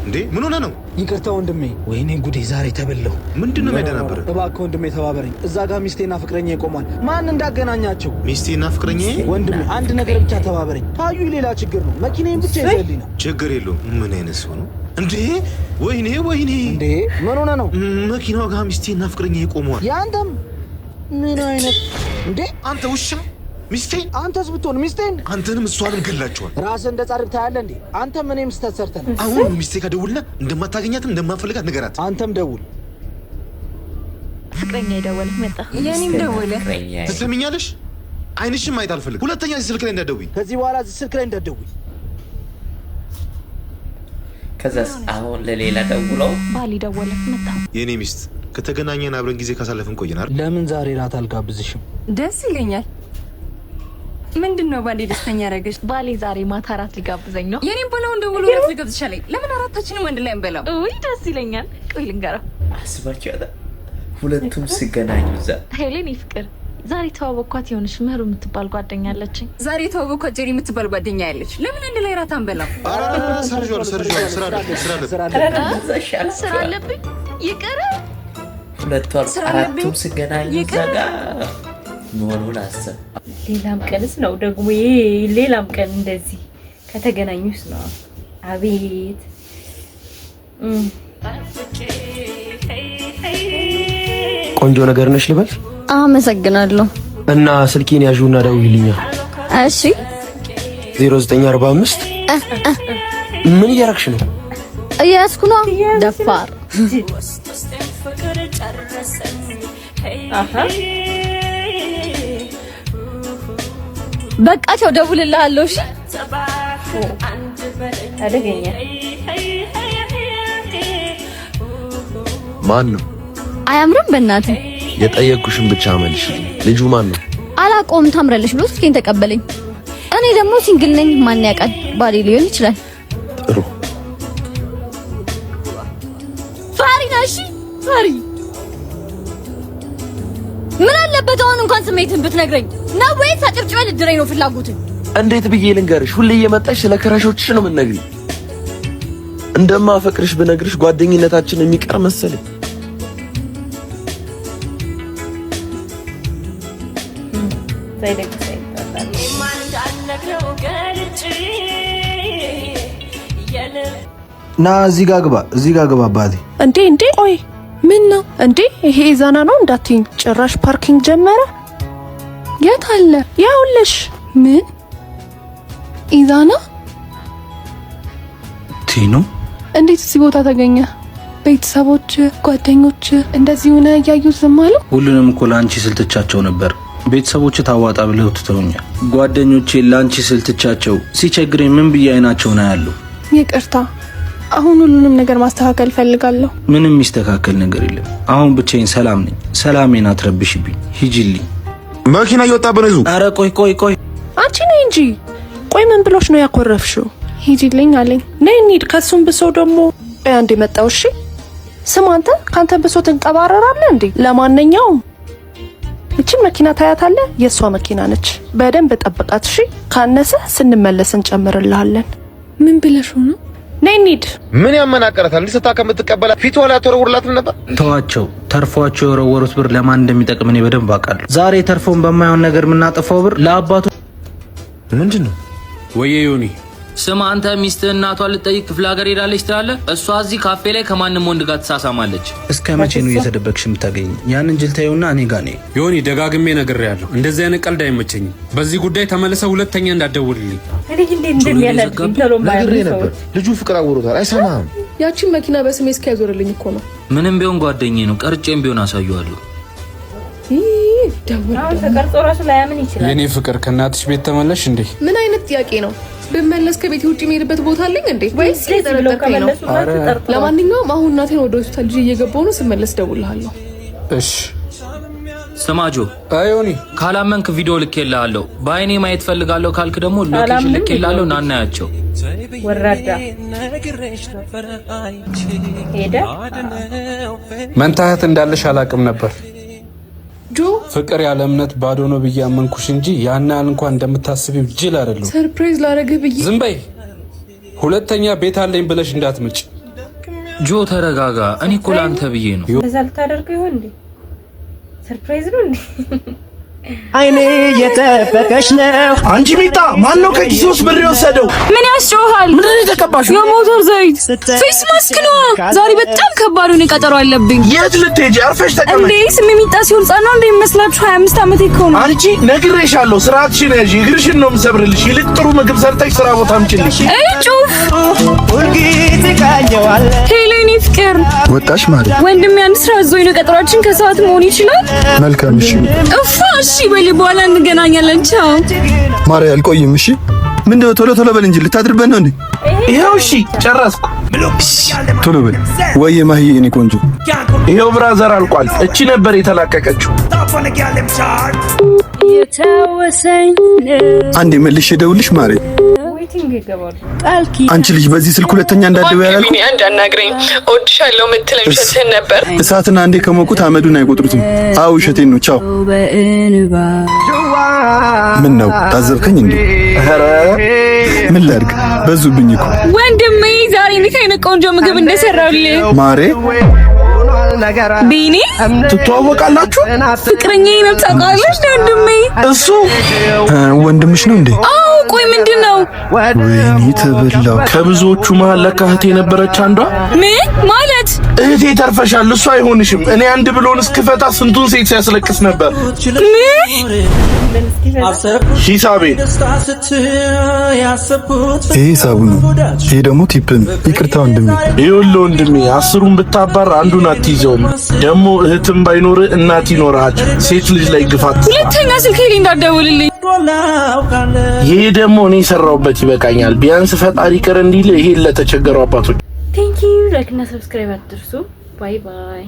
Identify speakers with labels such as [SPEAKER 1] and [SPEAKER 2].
[SPEAKER 1] እንዴ ምን ሆነ ነው?
[SPEAKER 2] ይቅርታ ወንድሜ። ወይኔ ጉዴ ዛሬ ተበላሁ።
[SPEAKER 1] ምንድን ነው የሚያደናብርህ?
[SPEAKER 2] እባክህ ወንድሜ ተባበረኝ። እዛ ጋር ሚስቴና ፍቅረኛ ይቆሟል። ማን እንዳገናኛቸው?
[SPEAKER 1] ሚስቴና ፍቅረኛ?
[SPEAKER 2] ወንድሜ አንድ ነገር ብቻ ተባበረኝ። ታዩ ሌላ ችግር ነው። መኪናዬን ብቻ ይዘልኝ ነው።
[SPEAKER 1] ችግር የለውም። ምን አይነት ሰው ነው እንዴ? ወይኔ ወይኔ!
[SPEAKER 2] እንዴ ምን ሆነ ነው?
[SPEAKER 1] መኪናው ጋር ሚስቴና ፍቅረኛ ይቆመዋል።
[SPEAKER 2] ያንተም ምን አይነት እንዴ!
[SPEAKER 1] አንተ ውሻ! ሚስቴን
[SPEAKER 2] አንተስ ብትሆን ሚስቴን፣
[SPEAKER 1] አንተንም እሷንም ገላቸዋል።
[SPEAKER 2] ራስህ እንደ ጻድቅ ታያለህ እንዴ? አንተም እኔም ስህተት ሰርተናል።
[SPEAKER 1] አሁን ሚስቴ ጋር ደውልና እንደማታገኛትም እንደማፈልጋት ንገራት።
[SPEAKER 2] አንተም ደውል።
[SPEAKER 3] ፍቅረኛ የደወለ መጣ።
[SPEAKER 4] የኔም ደወለ።
[SPEAKER 1] ትሰሚኛለሽ? ዓይንሽን ማየት አልፈልግም። ሁለተኛ እዚህ ስልክ ላይ እንዳትደውይ።
[SPEAKER 2] ከዚህ በኋላ እዚህ ስልክ ላይ እንዳትደውይ።
[SPEAKER 5] ከዛስ አሁን ለሌላ ደውለው
[SPEAKER 3] ባል ደወለ መጣ።
[SPEAKER 1] የእኔ ሚስት ከተገናኘን አብረን ጊዜ ካሳለፍን ቆየናል።
[SPEAKER 2] ለምን ዛሬ ራት አልጋብዝሽም?
[SPEAKER 4] ደስ ይለኛል። ምንድን ነው ባሌ ደስተኛ ያደረገሽ?
[SPEAKER 3] ባሌ ዛሬ ማታ ራት ሊጋብዘኝ ነው።
[SPEAKER 4] የኔም ባላውን ደውሎ ራት ሊጋብዝሻለኝ። ለምን አራታችንም አንድ ላይ አንበላም?
[SPEAKER 3] ውይ ደስ ይለኛል። ቆይ ልንገረው።
[SPEAKER 5] አስባቸው ሁለቱም ሲገናኙ እዛ
[SPEAKER 3] ሄሌን ፍቅር ዛሬ ተዋወቅኳት የሆነች ምህሩ የምትባል ጓደኛ አለችኝ።
[SPEAKER 4] ዛሬ ተዋወቅኳት ጀሪ የምትባል ጓደኛ ያለች። ለምን አንድ ላይ ራት አንበላም?
[SPEAKER 1] ሰርጇል፣ ሰርጇል። ስራ አለብኝ፣ ስራ አለብኝ።
[SPEAKER 3] ስራ አለብኝ። ይቅር
[SPEAKER 5] ሁለቱ አራቱም ሲገናኙ እዛ ጋር መሆኑን አስብ።
[SPEAKER 6] ሌላም ቀንስ ነው ደግሞ ይሄ፣ ሌላም ቀን እንደዚህ ከተገናኙስ ነው። አቤት
[SPEAKER 7] ቆንጆ ነገር ነሽ ልበል?
[SPEAKER 8] አመሰግናለሁ።
[SPEAKER 7] እና ስልኬን ያዥውና ደውይልኛ።
[SPEAKER 8] እሺ።
[SPEAKER 7] 0945። ምን እያረግሽ ነው?
[SPEAKER 8] እያያዝኩ ነው። ደፋር። በቃ ቻው፣ ደውልልሃለሁ። እሺ።
[SPEAKER 6] አደገኛ።
[SPEAKER 9] ማን ነው?
[SPEAKER 8] አያምርም? በእናትህ።
[SPEAKER 9] የጠየቅኩሽን ብቻ መልሽልኝ። ልጁ ማን ነው?
[SPEAKER 8] አላውቀውም። ታምራለሽ ብሎ ስልኬን ተቀበለኝ። እኔ ደግሞ single ነኝ። ማን ያውቃል? ባሌ ሊሆን ይችላል።
[SPEAKER 9] ጥሩ።
[SPEAKER 8] ፈሪ ነህ። እሺ ፈሪ። ምን አለበት አሁን እንኳን ስሜትን ብትነግረኝ? ነው ወይስ አጨብጭበህ ልትድረኝ ነው ፍላጎትህ?
[SPEAKER 9] እንዴት ብዬ ልንገርሽ? ሁሌ እየመጣሽ ስለ crush ኦችሽ ነው የምትነግሪኝ። እንደማፈቅርሽ ብነግርሽ ጓደኝነታችን የሚቀር መሰለኝ።
[SPEAKER 6] ሳይደግስ አይጣላም።
[SPEAKER 2] ና እዚህ ጋር ግባ፣ እዚህ ጋር ግባ አባቴ።
[SPEAKER 10] እንዴ እንዴ፣ ቆይ ምን ነው እንዴ? ይሄ ኢዛና ነው እንዳትይኝ። ጭራሽ parking ጀመረ። የት አለ? ያውልሽ። ምን ኢዛና?
[SPEAKER 11] ቲኑ።
[SPEAKER 10] እንዴት እዚህ ቦታ ተገኘ? ቤተሰቦች፣ ጓደኞች እንደዚህ ሆነ እያዩ ዝም አሉ?
[SPEAKER 11] ሁሉንም እኮ ለአንቺ ስል ትቻቸው ነበር። ቤተሰቦች ታዋጣ ብለው ትተውኛል። ጓደኞቼ ለአንቺ ስል ትቻቸው ሲቸግረኝ ምን ብዬ አይናቸውን አያለሁ?
[SPEAKER 10] ይቅርታ፣ አሁን ሁሉንም ነገር ማስተካከል እፈልጋለሁ።
[SPEAKER 11] ምንም የሚስተካከል ነገር የለም። አሁን ብቻዬን ሰላም ነኝ። ሰላሜን አትረብሽብኝ። ሂጂልኝ።
[SPEAKER 1] መኪና እየወጣብን ነው።
[SPEAKER 11] ኧረ ቆይ ቆይ ቆይ።
[SPEAKER 10] አንቺ ነይ እንጂ። ቆይ ምን ብሎሽ ነው ያኮረፍሽው? ሂጂልኝ አለኝ። ነይ እንሂድ። ከሱም ብሶ ደግሞ ቆይ አንዴ መጣው። እሺ ስም አንተ ካንተ ብሶ ትንቀባረራለህ እንዴ? ለማንኛውም እችን መኪና ታያታለህ? የእሷ መኪና ነች። በደንብ ጠብቃት እሺ። ካነሰ ስንመለስ እንጨምርልሃለን። ምን ብለሽ ነው? ነይ እንሂድ።
[SPEAKER 1] ምን ያመናቀራታል? እንዲህ ስታ ከምትቀበላት ፊቷ ላይ አትወረውርላትም ነበር?
[SPEAKER 11] ተዋቸው። ተርፏቸው የወረወሩት ብር ለማን እንደሚጠቅም እኔ በደንብ አውቃለሁ። ዛሬ ተርፎን በማይሆን ነገር የምናጠፋው ብር ለአባቱ
[SPEAKER 1] ምንድን ነው?
[SPEAKER 12] ወየ ዮኒ፣ ስማ አንተ፣ ሚስትህ እናቷን ልጠይቅ ክፍለ ሀገር ሄዳለች ትላለህ። እሷ እዚህ ካፌ ላይ ከማንም ወንድ ጋር ትሳሳማለች።
[SPEAKER 11] እስከ መቼ ነው እየተደበቅሽ የምታገኝ? ያንን ጅል ታዩና እኔ ጋ ነኝ።
[SPEAKER 12] ዮኒ፣ ደጋግሜ ነግሬሃለሁ፣ እንደዚህ አይነት ቀልድ አይመቸኝም። በዚህ ጉዳይ ተመልሰህ ሁለተኛ እንዳትደውልልኝ።
[SPEAKER 6] እኔ እንዴት እንደሚያናድደኝ ቶሎ
[SPEAKER 1] ነግሬ
[SPEAKER 6] የማያምኑ
[SPEAKER 1] ነበር።
[SPEAKER 6] ሰዎች።
[SPEAKER 1] ልጁ ፍቅር አውሮታል፣ አይሰማም።
[SPEAKER 10] ያቺን መኪና በስሜ እስኪያዞርልኝ እኮ ነው።
[SPEAKER 12] ምንም ቢሆን ጓደኛዬ ነው፣ ቀርጬም ቢሆን አሳየዋለሁ።
[SPEAKER 10] ደውል።
[SPEAKER 6] አሁን ተቀርጾ ራሱ ላያምን ይችላል።
[SPEAKER 12] የኔ ፍቅር፣ ከእናትሽ ቤት ተመለሽ እንዴ?
[SPEAKER 10] ምን አይነት ጥያቄ ነው? ብመለስ ከቤት ውጭ የሚሄድበት ቦታ አለኝ እንዴ? ወይስ
[SPEAKER 6] እንደዚህ ብለው
[SPEAKER 10] እየጠረጠርከኝ ነው?
[SPEAKER 6] ከመለሱላችሁ ጠርጥረዋል።
[SPEAKER 10] ለማንኛውም አሁን እናቴን ወደ ሆስፒታል ይዤ እየገባሁ ነው። ስመለስ እደውልልሃለሁ።
[SPEAKER 12] እሺ።
[SPEAKER 13] ስማ ጆ፣
[SPEAKER 12] ዮኒ፣
[SPEAKER 13] ካላመንክ ቪዲዮ ልኬልሃለሁ። በአይኔ ማየት ፈልጋለሁ ካልክ ደግሞ location
[SPEAKER 6] ካላመንክ
[SPEAKER 13] ልኬልሃለሁ። ና እናያቸው።
[SPEAKER 6] ወራዳ ሄደ።
[SPEAKER 12] መንታ እህት እንዳለሽ አላውቅም ነበር።
[SPEAKER 10] ጆ።
[SPEAKER 12] ፍቅር ያለ እምነት ባዶ ነው ብዬ አመንኩሽ እንጂ ያን ያህል እንኳን እንደምታስቢው ጅል አይደለሁም።
[SPEAKER 10] Surprise ላረግህ ብዬ
[SPEAKER 12] ዝም በይ። ሁለተኛ ቤት አለኝ ብለሽ እንዳትመጭ።
[SPEAKER 13] ጆ ተረጋጋ። እኔ እኮ ለአንተ ብዬ ነው።
[SPEAKER 6] እንደዛ ልታደርገው ይሆን እንዴ? Surprise ነው እንዴ?
[SPEAKER 2] አይኔ እየጠበቀሽ ነው።
[SPEAKER 11] አንቺ ሚጣ፣ ማን ነው ከኪሴ ውስጥ ብር የወሰደው?
[SPEAKER 4] ምን ያስጮሃል?
[SPEAKER 11] ምንድን ነው የተቀባሽው?
[SPEAKER 4] የሞተር ዘይት፣ face mask ነው። ዛሬ በጣም ከባድ የሆነ ቀጠሮ አለብኝ።
[SPEAKER 11] የት ልትሄጂ? አርፈሽ ተቀመጪ።
[SPEAKER 4] እንዴ፣ ስሜ ሚጣ ሲሆን ህጻን ነው እንዴ የሚመስላችሁ? 25 ዓመቴ እኮ ነው።
[SPEAKER 11] አንቺ፣ ነግሬሻለሁ፣ ስርዓትሽን ያዢ። እግርሽን ነው የምሰብርልሽ። ይልቅ ጥሩ ምግብ ሰርተሽ ስራ ቦታ አምጪልኝ።
[SPEAKER 4] እጩፍ። Hello የኔ ፍቅር።
[SPEAKER 1] ወጣሽ ማለት?
[SPEAKER 4] ወንድሜ አንድ ስራ አዞኝ ነው። ቀጠሯችን ከሰዓት መሆን ይችላል?
[SPEAKER 1] መልካም፣ እሺ።
[SPEAKER 4] እፋ፣ እሺ በል፣ በኋላ እንገናኛለን። ቻው።
[SPEAKER 1] ማሪ፣ አልቆይም። እሺ። ምንድነው? ቶሎ ቶሎ በል እንጂ፣ ልታድርበት ነው እንዴ?
[SPEAKER 11] ይኸው እሺ፣ ጨረስኩ።
[SPEAKER 1] ቶሎ በል ወይ ማሂ፣ የኔ ቆንጆ።
[SPEAKER 11] ይኸው brother፣ አልቋል። እቺ ነበር የተላቀቀችው።
[SPEAKER 1] አንዴ መልሼ ደውልሽ ማሪ።
[SPEAKER 6] Waiting ይገባሉ።
[SPEAKER 1] አንቺ ልጅ፣ በዚህ ስልክ ሁለተኛ እንዳትደውይ አላልኩም?
[SPEAKER 10] አንድ አናግረኝ፣ እወድሻለሁ የምትለኝ ውሸትህን ነበር።
[SPEAKER 1] እሳትና አንዴ ከሞቁት አመዱን አይቆጥሩትም። አዎ፣ ውሸቴን ነው። ቻው። ምን ነው፣ ታዘብከኝ እንዴ? ምን ላድርግ፣ በዙብኝ እኮ።
[SPEAKER 4] ወንድሜ፣ ዛሬ እንዴት አይነት ቆንጆ ምግብ እንደሰራሁልህ።
[SPEAKER 1] ማሬ።
[SPEAKER 4] ቢኒ።
[SPEAKER 11] ትተዋወቃላችሁ?
[SPEAKER 4] ፍቅረኛዬ ነው፣ ታውቃለህ ወንድሜ።
[SPEAKER 11] እሱ
[SPEAKER 1] ወንድምሽ ነው እንዴ?
[SPEAKER 4] አዎ። ቆይ፣ ምንድን ነው?
[SPEAKER 1] ወይኔ ተበላው።
[SPEAKER 11] ከብዙዎቹ መሀል ለካ እህቴ የነበረች አንዷ።
[SPEAKER 4] ምን ማለት?
[SPEAKER 11] እህቴ ተርፈሻል፣ እሱ አይሆንሽም። እኔ አንድ ብሎን እስክፈታ ስንቱን ሴት ሲያስለቅስ ነበር።
[SPEAKER 4] ምን?
[SPEAKER 11] ሂሳቤ።
[SPEAKER 1] ይሄ ሂሳቡ ነው። ይሄ ደግሞ tip ነው። ይቅርታ ወንድሜ።
[SPEAKER 11] ይኸውልህ ወንድሜ፣ 10ሩን ብታባር አንዱን አትይዘውም። ደግሞ እህትም ባይኖር እናት ይኖርሃል። ሴት ልጅ ላይ ግፋት።
[SPEAKER 4] ሁለተኛ ስልኬ ላይ እንዳትደውልልኝ።
[SPEAKER 11] ይሄ ደግሞ እኔ የሰራሁበት ይበቃኛል። ቢያንስ ፈጣሪ ቅር እንዲል ይሄን ለተቸገሩ አባቶች
[SPEAKER 6] Thank you። Like እና subscribe አትርሱ። Bye bye።